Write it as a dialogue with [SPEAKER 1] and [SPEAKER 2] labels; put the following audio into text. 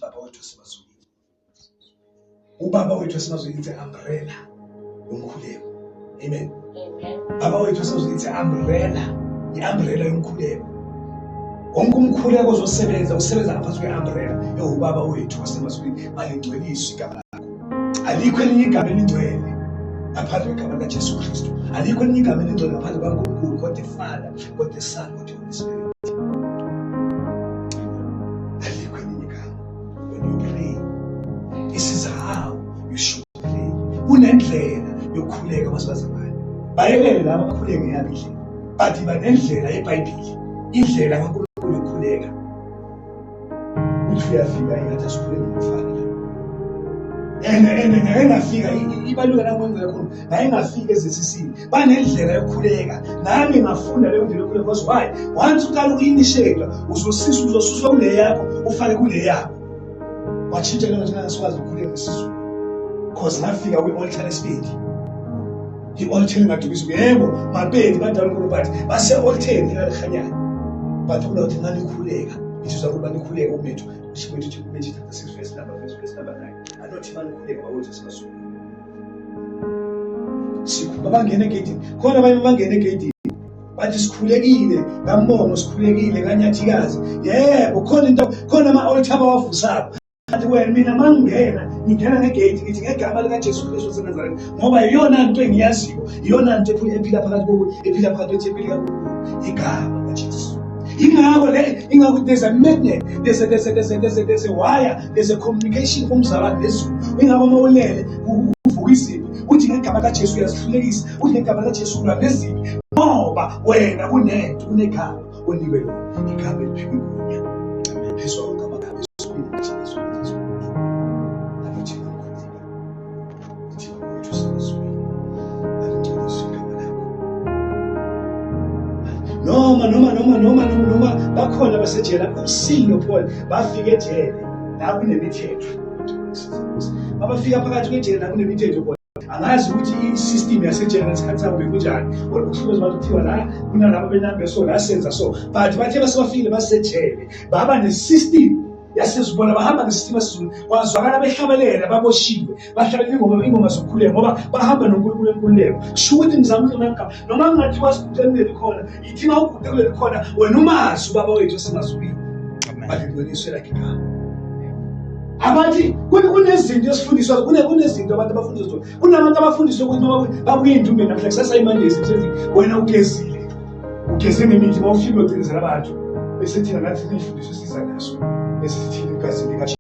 [SPEAKER 1] Baba wethu osemazulwini. Ubaba wethu osemazulwini, it's umbrella yomkhuleko. Amen.
[SPEAKER 2] Amen.
[SPEAKER 1] Baba wethu osemazulwini, it's umbrella, i-umbrella yomkhuleko. Wonke umkhuleko ozosebenza usebenza ngaphansi kwe-umbrella ewubaba wethu wasemazulwini. Malingcweliswe igama lakho. Alikho elinye igama elingcwele ngaphandle kwegama likaJesu Kristu. Alikho elinye igama elingcwele ngaphandle kukaNkulunkulu, God the Father, God the Son, God the Holy Spirit. Alikho elinye igama. When you pray, this is how you should pray. Kunendlela yokukhuleka masibazalwane. Bayekele laba bakhuleke ngeyabo indlela, but iba nendlela yeBhayibheli, indlela kaNkulunkulu yokukhuleka. Uthi uyafika ingathi asikhuleke ngokufana la. And ngake ngafika, ibaluka nangwenzela khona, ngake ngafika ezesisini, banendlela yokukhuleka. Nami ngafunda leyo ndlela yokukhuleka, because why? Once uqala uku-initiate, uzosiswa, uzosuswa kule yakho ufake kule yakho. Watshintsha leyo nto, ngasikwazi ukukhuleka ngesiZulu, cause ngafika kwi-altar lesibili, i-altar engadukisi. Yebo, mapedi badala uNkulunkulu, but base-altareni engaLekganyane, but kunokuthi manikhuleka, ithi uzakuba nikhuleka umethu uShimethu umethu chapter 6 verse number 9, anothi manikhuleka bawethu sibasuku sikhuluma bangena egeyidini khona, abanye bangena egeyidini bathi sikhulekile kaMbongo, sikhulekile kaNyathikazi. Yebo, khona into khona, ama-altar abawavusayo. Athi wena, mina mangingena, ngingena ngegate, ngithi ngegama likaJesu Kristu waseNazaretha, ngoba iyona nto engiyaziyo, iyona nto ephila phakathi koku, ephila phakathi kwethempeli kaNkulunkulu, igama likaJesu. Ingakho le, ingakho there's a magnet, there's a wire, there's a communication kumzalwane nezulu. Ingakho uma ulele uvuka izimpi, uthi ngegama likaJesu uyazihlulekisa, uthi ngegama likaJesu ulwa nezimpi, ngoba wena kunento, kunegama onikwe lona, igama eliphiwe igunya phezu kwawo wonke amagama ezulwini nasemazulwini. Anothi manikhuleka, ithi Baba wethu osemazulwini, alingcweliswe igama lakho. Noma bakhona basejele, uSila noPaul bafika ejele la kunemithetho. Babafika phakathi kwejele la kunemithetho khona. Angazi ukuthi i-system yasejele ngesikhathi sabo bekunjani, or kuhlukumeza abantu, kuthiwa la kunalabo benambe, so la senza so, but bathe basebafikile basejele baba ne-system yasezibona, bahamba nge-system yasezulu. Kwazwakala behlabelela, baboshiwe, bahlabelela ingoma zokukhuleka, ngoba bahamba noNkulunkulu enkululeko. Kusho ukuthi ngizama ukuthi noma noma kungathiwa siguqe kuleli khona, yithi uma uguqe kuleli khona wena umazi ubaba wethu osemazulwini, balingcweliswe lakhe igama. Abathi kunezinto esifundiswa, kunezinto abantu abafundiswa zona. Kunabantu abafundiswa ukuthi noma babuye endumbeni namhla, kusasa imandezi msebenzi, wena ugezile, ugeze ngemithi, uma ufika uyocinezela abantu, bese thina nathi siyifundiswe, siza naso bese sithini? Igazi likaJesu.